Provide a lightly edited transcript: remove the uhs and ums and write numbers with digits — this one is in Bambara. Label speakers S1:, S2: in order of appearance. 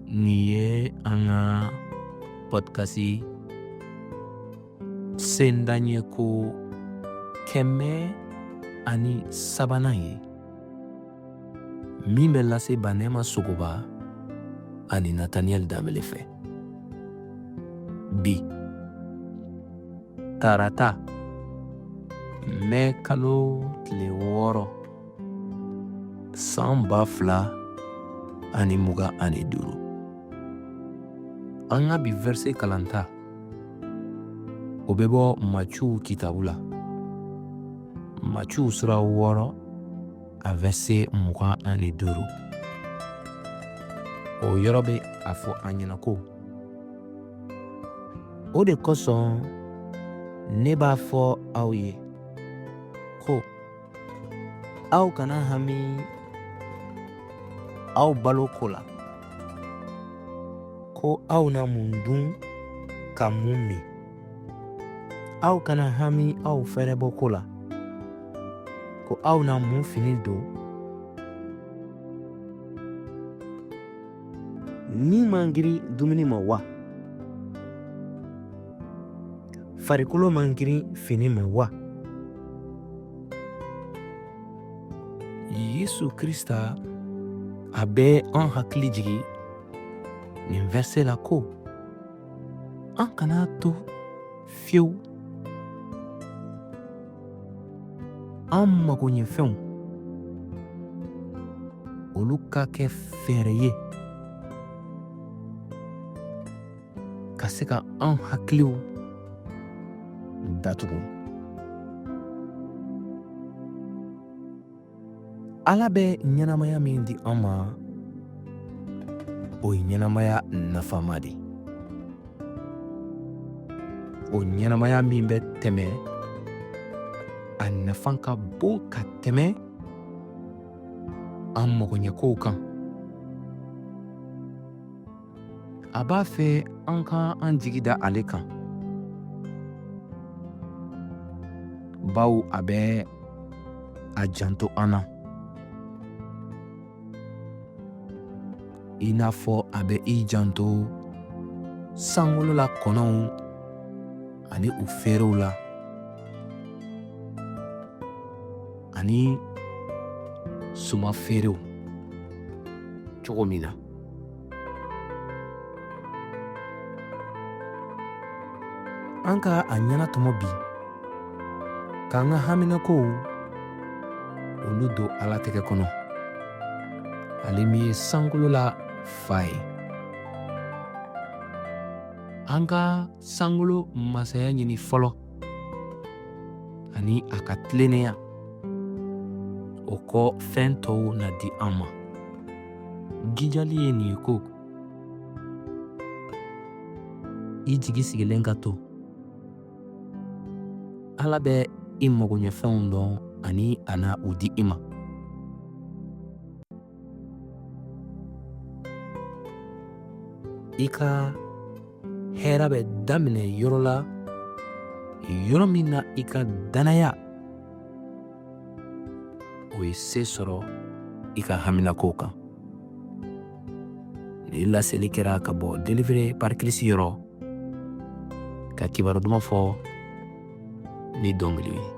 S1: Nin ye an ka pɔdikasi sendaɲɛ ko 103nan ye min bɛ lase Banɛma Sogoba ani Nataniyɛli Danbele fɛ. Bi tarata mɛ kalo tile 6 san 2025. An ka bi vɛrse kalanta o bɛ bɔ Matiyu kitabu la, Matiyu sura 6 a vɛrse 25. O yɔrɔ bɛ a fɔ an ɲɛna ko o de kosɔn ne b'a fɔ aw ye ko aw kana hami aw balo ko la, ko aw na mun dun ka mun min. Aw kana hami aw fɛɛrɛbɔ ko la, ko aw na mun fini don. Ni man girin dumuni ma wa? Farikolo man girin fini ma wa? Yesu Krista a bɛ an hakili jigin nin vɛrse la ko an kana to fiyewu an magoɲɛfɛnw olu ka kɛ fɛɛrɛ ye ka se ka an hakiliw datugu. Ala bɛ ɲɛnamaya min di an ma, o ye ɲɛnamaya nafama de ye. O ɲɛnamaya min bɛ tɛmɛ, a nafa ka bon ka tɛmɛ an magoɲɛkow kan. A b'a fɛ an ka an jigi da ale kan, bawo a bɛ a janto an na i n'a fɔ a bɛ i janto sankolo la kɔnɔw ani u feerew la ani suma feerew cogo min na. An ka a ɲɛnatɔmɔ bi k'an ka haminakow olu don Ala tɛgɛ kɔnɔ, ale min ye sankolo la fa ye. An ka sankolo masaya ɲini fɔlɔ ani a ka tilennenya, o kɔ fɛn tɔw na di an ma. Jijali ye nin ye ko i jigi sigilen ka to Ala bɛ i magoɲɛfɛnw dɔn ani a na u di i ma. I ka hɛrɛ bɛ daminɛ yɔrɔ la, yɔrɔ min na i ka dannaya o ye se sɔrɔ i ka haminakow kan. Nin laseli kɛra ka bɔ Délivré par Christ yɔrɔ, ka kibaru duman fɔ ni dɔnkili ye.